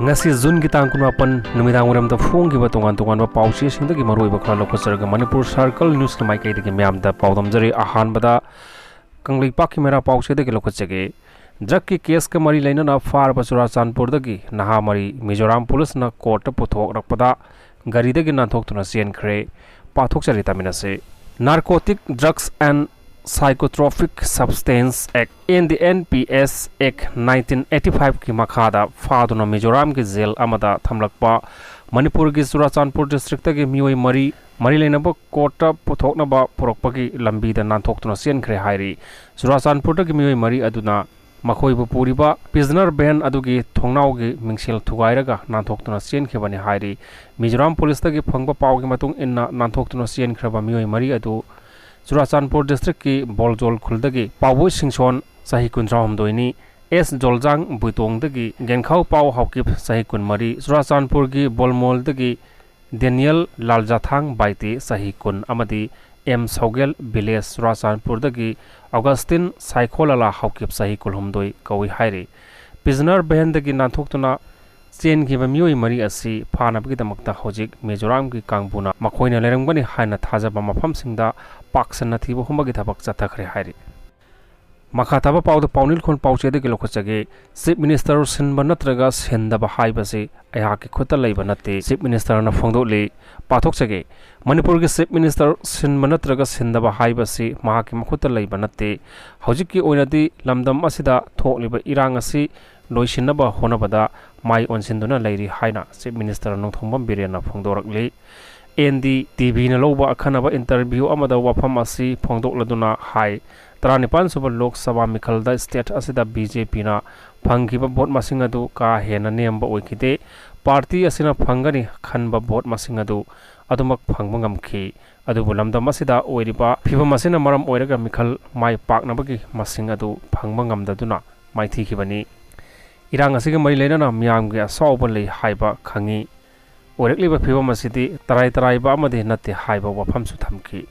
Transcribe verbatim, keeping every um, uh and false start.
ꯉꯁꯤ ꯖꯨꯟꯒꯤ ꯇꯥꯡ ꯀꯨꯟꯃꯥꯄꯟ ꯅꯨꯃꯤꯗꯥꯡ ꯋꯥꯏꯔꯝꯗ ꯐꯣꯡꯈꯤꯕ ꯇꯣꯉꯥꯟ ꯇꯣꯉꯥꯟꯕ ꯄꯥꯎꯆꯦꯁꯤꯡꯗꯒꯤ ꯃꯔꯨꯑꯣꯏꯕ ꯈꯔ ꯂꯧꯈꯠꯆꯔꯒ ꯃꯅꯤꯄꯨꯔ ꯁꯥꯔꯀꯜ ꯅ꯭ꯌꯨꯁꯀꯤ ꯃꯥꯏꯀꯩꯗꯒꯤ ꯃꯌꯥꯝꯗ ꯄꯥꯎꯗꯝꯖꯔꯤ꯫ ꯑꯍꯥꯟꯕꯗ ꯀꯪꯂꯩꯄꯥꯛꯀꯤ ꯃꯦꯔꯥ ꯄꯥꯎꯆꯦꯗꯒꯤ ꯂꯧꯈꯠꯆꯒꯦ꯫ ꯗ꯭ꯔꯒꯀꯤ ꯀꯦꯁꯀ ꯃꯔꯤ ꯂꯩꯅꯅ ꯐꯥꯔꯕ ꯆꯨꯔꯥꯆꯥꯟꯄꯨꯔꯗꯒꯤ ꯅꯍꯥ ꯃꯔꯤ ꯃꯤꯖꯣꯔꯥꯝ ꯄꯨꯂꯤꯁꯅ ꯀꯣꯔꯠꯇ ꯄꯨꯊꯣꯛꯂꯛꯄꯗ ꯒꯥꯔꯤꯗꯒꯤ ꯅꯥꯟꯊꯣꯛꯇꯨꯅ ꯆꯦꯟꯈ꯭ꯔꯦ꯫ ꯄꯥꯊꯣꯛꯆꯔꯤ, ꯇꯥꯃꯤꯟꯅꯁꯤ꯫ Narcotic Drugs and Psychotropic Substance Act, N D N P S Act nineteen eighty five ꯀꯤ ꯃꯈꯥꯗ ꯐꯥꯗꯨꯅ ꯃꯤꯖꯣꯔꯥꯝꯒꯤ ꯖꯦꯜ ꯑꯃꯗ ꯊꯝꯂꯛꯄ ꯃꯅꯤꯄꯨꯔꯒꯤ ꯆꯨꯔꯥꯆꯥꯟꯄꯨꯔ ꯗꯤꯁꯇ꯭ꯔꯤꯛꯇꯒꯤ ꯃꯤꯑꯣꯏ ꯃꯔꯤ ꯃꯔꯤ ꯂꯩꯅꯕ ꯀꯣꯔꯠꯇ ꯄꯨꯊꯣꯛꯅꯕ ꯄꯨꯔꯛꯄꯒꯤ ꯂꯝꯕꯤꯗ ꯅꯥꯟꯊꯣꯛꯇꯨꯅ ꯆꯦꯟꯈ꯭ꯔꯦ ꯍꯥꯏꯔꯤ꯫ ꯆꯨꯔꯥꯆꯥꯟꯄꯨꯔꯗꯒꯤ ꯃꯤꯑꯣꯏ ꯃꯔꯤ ꯑꯗꯨꯅ ꯃꯈꯣꯏꯕꯨ ꯄꯨꯔꯤꯕ prisoner van ꯑꯗꯨꯒꯤ ꯊꯣꯡꯅꯥꯎꯒꯤ ꯃꯤꯡꯁꯦꯜ ꯊꯨꯒꯥꯏꯔꯒ ꯅꯥꯟꯊꯣꯛꯇꯨꯅ ꯆꯦꯟꯈꯤꯕꯅꯤ ꯍꯥꯏꯔꯤ꯫ ꯃꯤꯖꯣꯔꯥꯝ ꯄꯨꯂꯤꯁꯇꯒꯤ ꯐꯪꯕ ꯄꯥꯎꯒꯤ ꯃꯇꯨꯡ ꯏꯟꯅ, ꯅꯥꯟꯊꯣꯛꯇꯨꯅ ꯆꯦꯟꯈ꯭ꯔꯕ ꯃꯤꯑꯣꯏ ꯃꯔꯤ ꯑꯗꯨ ꯆꯨꯔꯥꯆꯥꯟꯄꯨꯔ ꯗꯤꯁꯇ꯭ꯔꯤꯛꯀꯤ ꯕꯣꯜꯖꯣꯜ ꯈꯨꯜꯗꯒꯤ ꯄꯥꯎꯕꯣꯏ ꯁꯤꯡꯁꯣꯟ, ꯆꯍꯤ ꯀꯨꯟꯊ꯭ꯔꯥꯍꯨꯝꯗꯣꯏꯅꯤ, ꯑꯦꯁ ꯖꯣꯜꯖꯥꯡ ꯕꯨꯏꯇꯣꯡꯗꯒꯤ ꯒꯦꯟꯈꯥꯎ ꯄꯥꯎ ꯍꯥꯎꯀꯤꯞ, ꯆꯍꯤ ꯀꯨꯟꯃꯔꯤ, ꯆꯨꯔꯥꯆꯥꯟꯄꯨꯔꯒꯤ ꯕꯣꯜꯃꯣꯜꯗꯒꯤ ꯗꯦꯅꯤꯌꯦꯜ ꯂꯥꯜꯖꯥꯊꯥꯡ ꯕꯥꯏꯇꯦ, ꯆꯍꯤ ꯀꯨꯟ, ꯑꯃꯗꯤ ꯑꯦꯝ ꯁꯧꯒꯦꯜ, ꯚꯤꯂꯦꯖ ꯆꯨꯔꯥꯆꯥꯟꯄꯨꯔꯗꯒꯤ ꯑꯣꯒꯁꯇꯤꯟ ꯁꯥꯏꯈꯣꯂꯥꯂꯥ ꯍꯥꯎꯀꯤꯞ, ꯆꯍꯤ ꯀꯨꯟꯍꯨꯝꯗꯣꯏ, ꯀꯧꯏ ꯍꯥꯏꯔꯤ꯫ Prisoner vanꯗꯒꯤ ꯅꯥꯟꯊꯣꯛꯇꯨꯅ ꯆꯦꯟꯈꯤꯕ ꯃꯤꯑꯣꯏ ꯃꯔꯤ ꯑꯁꯤ ꯐꯥꯅꯕꯒꯤꯗꯃꯛꯇ ꯍꯧꯖꯤꯛ ꯃꯤꯖꯣꯔꯥꯝꯒꯤ ꯀꯥꯡꯕꯨꯅ ꯃꯈꯣꯏꯅ ꯂꯩꯔꯝꯒꯅꯤ ꯍꯥꯏꯅ ꯊꯥꯖꯕ ꯃꯐꯝꯁꯤꯡꯗ ꯄꯥꯛꯁꯟꯅ ꯊꯤꯕ ꯍꯨꯝꯕꯒꯤ ꯊꯕꯛ ꯆꯠꯊꯈ꯭ꯔꯦ ꯍꯥꯏꯔꯤ꯫ ꯃꯈꯥ ꯇꯥꯕ ꯄꯥꯎꯗ ꯄꯥꯎꯅꯤꯜꯈꯣꯜ ꯄꯥꯎꯆꯦꯗꯒꯤ ꯂꯧꯈꯠꯆꯒꯦ꯫ Chief Minister ꯁꯤꯟꯕ ꯅꯠꯇ꯭ꯔꯒ ꯁꯤꯟꯗꯕ ꯍꯥꯏꯕꯁꯤ ꯑꯩꯍꯥꯛꯀꯤ ꯈꯨꯠꯇ ꯂꯩꯕ ꯅꯠꯇꯦ, Chief Ministerꯅ ꯐꯣꯡꯗꯣꯛꯂꯤ꯫ ꯄꯥꯊꯣꯛꯆꯒꯦ꯫ ꯃꯅꯤꯄꯨꯔꯒꯤ Chief Minister ꯁꯤꯟꯕ ꯅꯠꯇ꯭ꯔꯒ ꯁꯤꯟꯗꯕ ꯍꯥꯏꯕꯁꯤ ꯃꯍꯥꯛꯀꯤ ꯃꯈꯨꯠꯇ ꯂꯩꯕ ꯅꯠꯇꯦ꯫ ꯍꯧꯖꯤꯛꯀꯤ ꯑꯣꯏꯅꯗꯤ ꯂꯝꯗꯝ ꯑꯁꯤꯗ ꯊꯣꯛꯂꯤꯕ ꯏꯔꯥꯡ ꯑꯁꯤ ꯂꯣꯏꯁꯤꯟꯅꯕ ꯍꯣꯠꯅꯕꯗ ꯃꯥꯏ ꯑꯣꯟꯁꯤꯟꯗꯨꯅ ꯂꯩꯔꯤ ꯍꯥꯏꯅ Chief Minister ꯅꯣꯡꯊꯣꯝꯕꯝ ꯕꯤꯔꯦꯟꯅ ꯐꯣꯡꯗꯣꯔꯛꯂꯤ꯫ ꯑꯦꯟ ꯗꯤ ꯇꯤ ꯚꯤꯅ ꯂꯧꯕ ꯑꯈꯟꯅꯕ interview ꯑꯃꯗ ꯋꯥꯐꯝ ꯑꯁꯤ ꯐꯣꯡꯗꯣꯛꯂꯗꯨꯅ ꯍꯥꯏ, ꯇꯔꯥꯅꯤꯄꯥꯟ ꯁꯨꯕ ꯂꯣꯛ ꯁꯚꯥ ꯃꯤꯈꯜꯗ state ꯑꯁꯤꯗ ꯕꯤ ꯖꯦ ꯄꯤꯅ ꯐꯪꯈꯤꯕ vote ꯃꯁꯤꯡ ꯑꯗꯨ ꯀꯥ ꯍꯦꯟꯅ ꯅꯦꯝꯕ ꯑꯣꯏꯈꯤꯗꯦ꯫ Party ꯑꯁꯤꯅ ꯐꯪꯒꯅꯤ ꯈꯟꯕ vote ꯃꯁꯤꯡ ꯑꯗꯨ ꯑꯗꯨꯃꯛ ꯐꯪꯕ ꯉꯝꯈꯤ꯫ ꯑꯗꯨꯕꯨ ꯂꯝꯗꯝ ꯑꯁꯤꯗ ꯑꯣꯏꯔꯤꯕ ꯐꯤꯕꯝ ꯑꯁꯤꯅ ꯃꯔꯝ ꯑꯣꯏꯔꯒ ꯃꯤꯈꯜ ꯃꯥꯏ ꯄꯥꯛꯅꯕꯒꯤ ꯃꯁꯤꯡ ꯑꯗꯨ ꯐꯪꯕ ꯉꯝꯗꯗꯨꯅ ꯃꯥꯏꯊꯤꯈꯤꯕꯅꯤ꯫ ꯏꯔꯥꯡ ꯑꯁꯤꯒ ꯃꯔꯤ ꯂꯩꯅꯅ ꯃꯤꯌꯥꯝꯒꯤ ꯑꯁꯥꯎꯕ ꯂꯩ ꯍꯥꯏꯕ ꯈꯪꯏ꯫ ꯑꯣꯏꯔꯛꯂꯤꯕ ꯐꯤꯕꯝ ꯑꯁꯤꯗꯤ ꯇꯔꯥꯏ ꯇꯔꯥꯏꯕ ꯑꯃꯗꯤ ꯅꯠꯇꯦ ꯍꯥꯏꯕ ꯋꯥꯐꯝꯁꯨ ꯊꯝꯈꯤ꯫